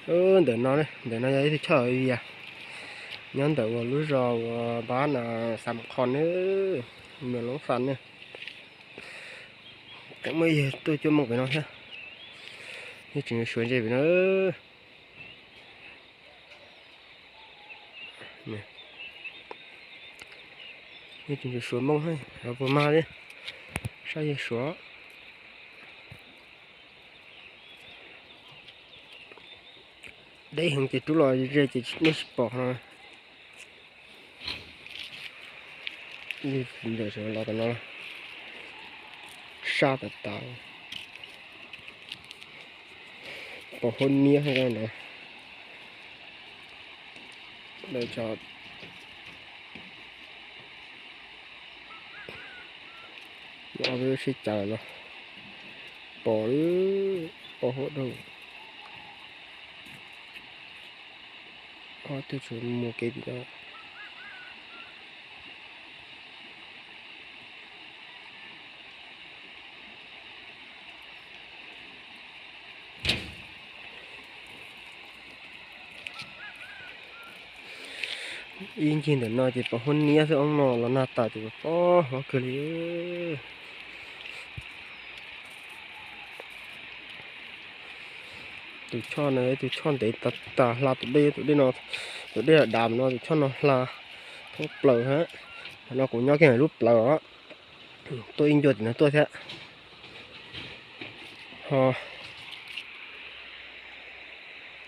Ntawm no, ntawm no yog ib tug choj vias nyob ntawm uas lub zos uas npab na, Xam Khos na, Mws Loob Fas na. Tseem muaj ib yawg tuaj cuab moo pem no thiab. Yeej tseem suav ntses pem no. Yeej tseem suav moo, puas mag li, saib yawg suav. Deb heev ces rub los ze ces nej tsis pom no. Ntawm sawv los tom no, sab tas tas, pos huab niab no. Lawv tso ob peb lub sib cav no, pos, pos huab dhau. Ob tug tsuas mus kev tim no. Ib ncig ntawm no ces pos huab niab xwb, ob no los nag tas ces pos huab kawg li. Tus choj no tus choj ntev tas tas, hla tus dej, tus dej no, tus dej dav no, tus choj no hla thoob plaws hab. No kuv nyob kiag lub plawv os. Tuaj ib ncua tim no tuaj thiab. Ho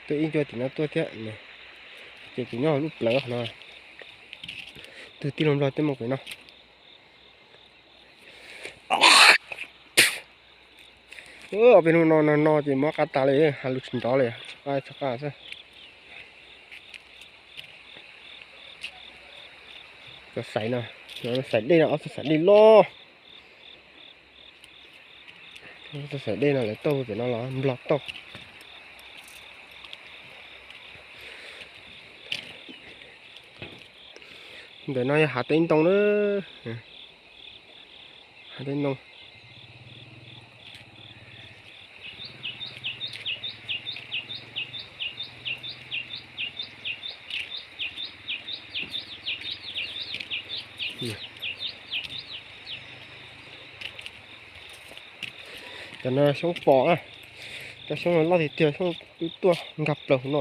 tuaj ib ncua tim no tuaj thiab. Ces kuv nyob lub plawv no. Tus tij laug Nplog twb mus pem no. Ob peb hnub no no no ces mob qab tas li, has lus tsis nrov li, tsis qab tsis qab xwb. Cov xaiv no, xaiv dej no, ob tug xaiv dej loj. Ob tug xaiv dej no lawv tauj pem no los Nplog tauj. Ntawm no yog hav teb ntoo na. Hav teb ntoo. Cov no xyoob pos, cov xyoob no loj tiag tiag, xyoob twb tuaj nkag plaws hauv no,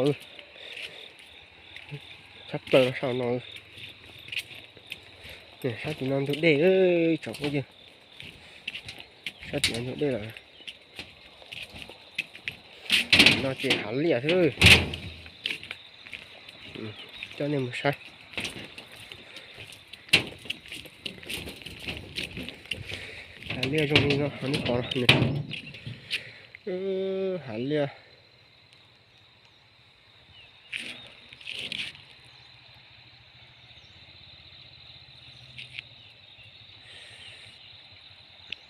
tshab plaws sab no. Sab tim no ntug dej, tsoom phooj ywg, sab tim no ntug dej lawm. No ces hav liaj xwb. Coj nej mus saib. Hav liaj zoo li no, nej pom no, hav liaj.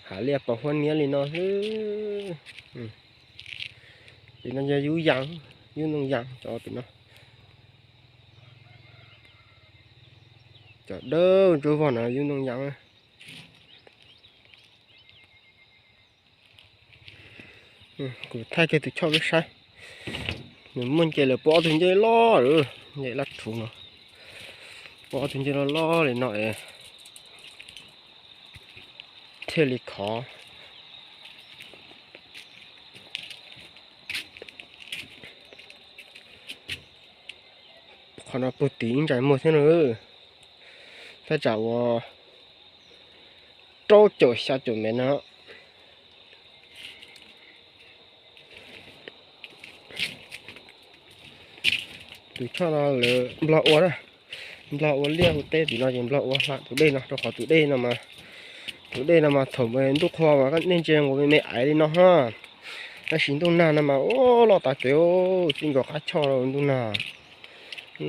Hav liaj pos huab niab li no xwb. Tim no yog yub yas, yub ntoo yas cov tim no. Cov dawb ntsuab vog no yub ntoo yas. Kuv thaij kiag tus choj peb saib. Nws muaj nce lawm, pub ob tug ncej loj lawm, nce laj thuv no. Pub ob tug ncej loj loj li no es thiaj li khov. Qhov no puag tim ib ntsais muag thiab na. Thaj tsam uas rau caum xya caum mev no. Tus choj no lawv Nplog ua, Nplog ua liaj ua teb tim no ces Nplog ua hla tus dej no rau qhov tus dej no mas, tus dej no mas thaum ntuj qhua mas nej ntsia nkaus me me aiv li no ha. Tab sis ntuj nag no mas ua loj tas kev, txij nkaus qab choj ntuj nag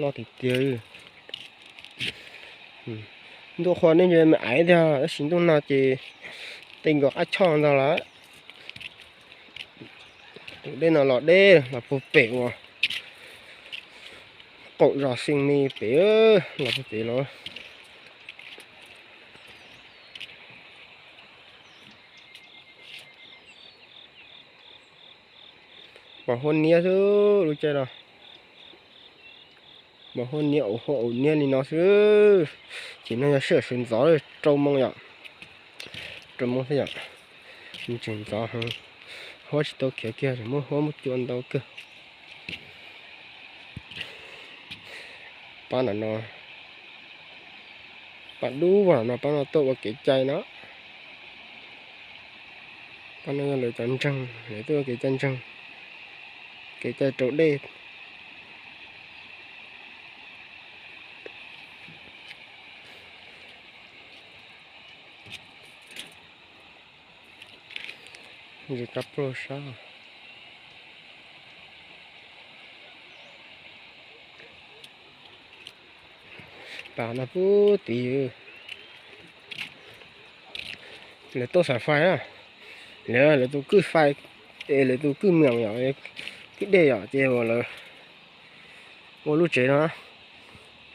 loj tiag tiag. Ntuj qhua nej ntsia me aiv tiag, tab sis ntuj nag ces txij nkaus qab choj ntag lawm. Tus dej no los deb los puag pem uas qaum zos Xees Me pem, los puag pem los. Mas huab niab xwb lub caij no. Mas huab niab, ua huab ua niab li no xwb. Ces no yog sij hawm sawv ntxov rau moo yom. Rau moo xwb yom. Tseem ntxov heev, huab tsis tau khiav kiag, tseem muab huab muab cua ntau kawg. Pab no no, pab dub vog no, pab no tuaj ua kev cai no. Pab no yog lawv cov ntseeg, lawv tuaj ua kev cai ntseeg, kev cai rau dej. Ntsia kab pluag sab. Pas no pub tid, lawv tuaj xav fais na, lawv, lawv tus kwj fais, es lawv tus kwj meem yom, kwj dej yom, ces uas lawv ua lub tsev no,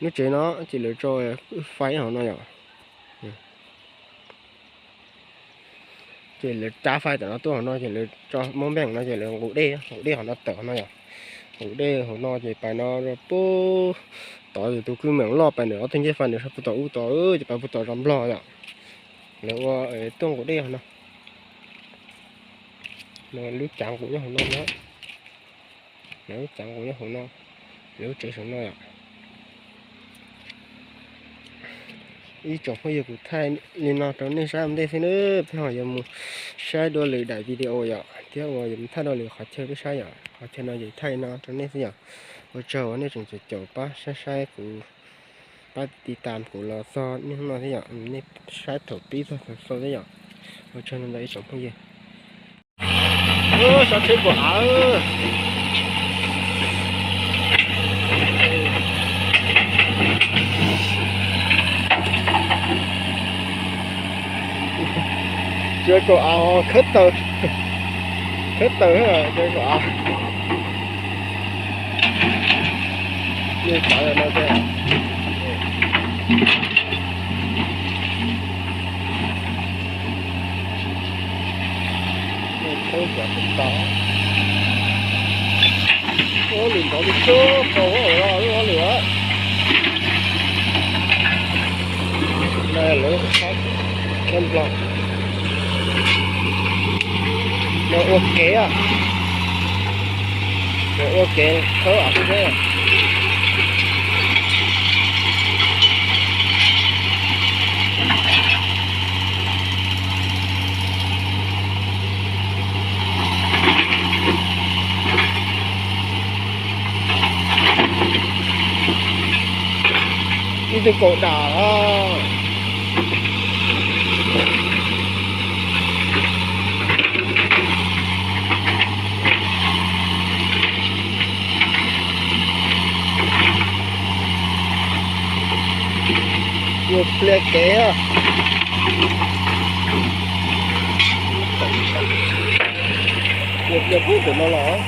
lub tsev no ces lawv tso kwj fais hauv no yom. Ces lawv cab fais tam no tuaj hauv no ces lawv tso mob npeej no ces lawv nqus dej, nqus dej hauv no tawm hauv no yom. Nqus dej hauv no ces pais no rau pub tod, yus tus kwj meem loj pais ntawm ob tug ncej fais ntawd sab pug tom ub tod, ces pais pug tom zos nplog yom. Lawv ua tuaj nqus dej hauv no. Lub cav nqus nyob hauv no na. Lawv lub cav nqus nyob hauv no, lawv lub tsev saum no yom. Ib tsoom phooj ywg, kuv thaij li no rau nej saib ua ntej xwb nawb, peb ho yuav mus saib dua lwm daim video yom, thiab uas yuav mus thaij dua lwm qhov chaw peb saib yom. Qhov chaw no ces thaij li no rau nej xwb yom. Ua tsaug uas nej tseem caum caum pab saib saib kuv, pab tiv tam kuv los txog niaj hnub no thiab yom, nej saib thaum pib txog thaum xaus thiab yom. Ua tsaug ntau ntau ib tsoom phooj ywg. Sab tsheb kaum av. Tsis kaum av ho khawb taws, khawb taws thiab tsis kaum av. Yeej tsav no thiab. Khawb tsav tau. Ua lwm ntov li tub qau lub ua lwm. Lawv, lawv, lawv nplog no ua kev, lawv ua kev khawb av xwb thiab. Ib tug kaum dam. Ua pliag kev. Ua pliag pub tus no los.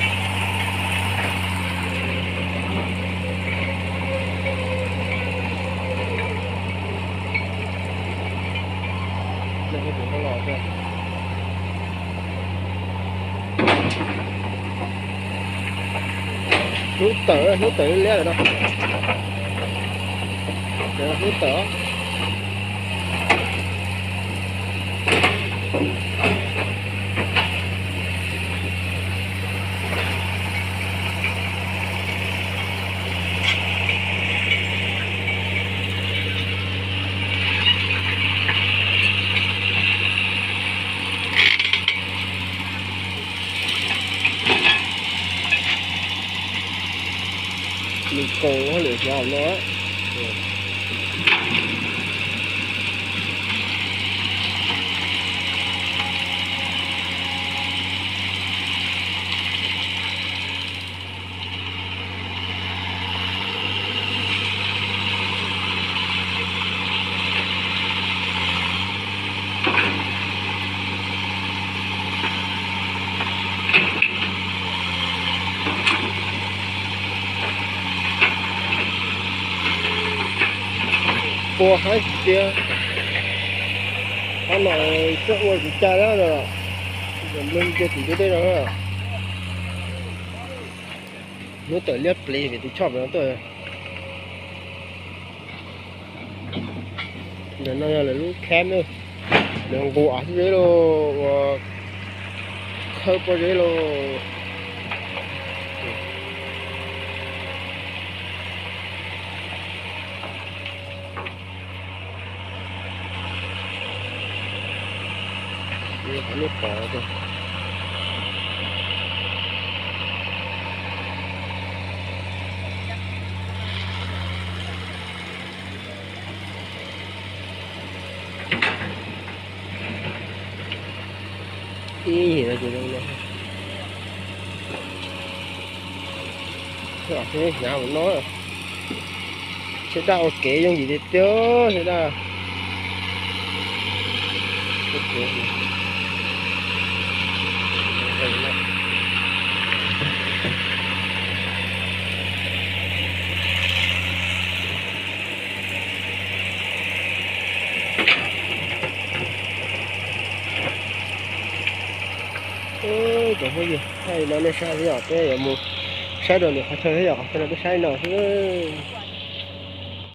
Hnub tawm, hnub tawm liab lawm no. Hnub tawm. Nws kaus hauj lwm hlob no. Pua haib tiag. Qhov no txawj ua kuv cai lawm, nplog cia tim deb deb no. Hnub tawm liab pliv vim tus choj no tuaj. Ntawm no yog lawv lub khab na, lawv nqus av xib zeb los ua khawb pob zeb los. Qhov lub pov. Ib yim no ces zoo no. Hnyav mus no, sawv daws ua kev yooj yim tiag tiag sawv daws. Cov phooj ywg, thaij no nej saib thiab yom, peb yuav mus saib rau ntawm qhov chaw thiab yom, qhov chaw no peb saib no xwb.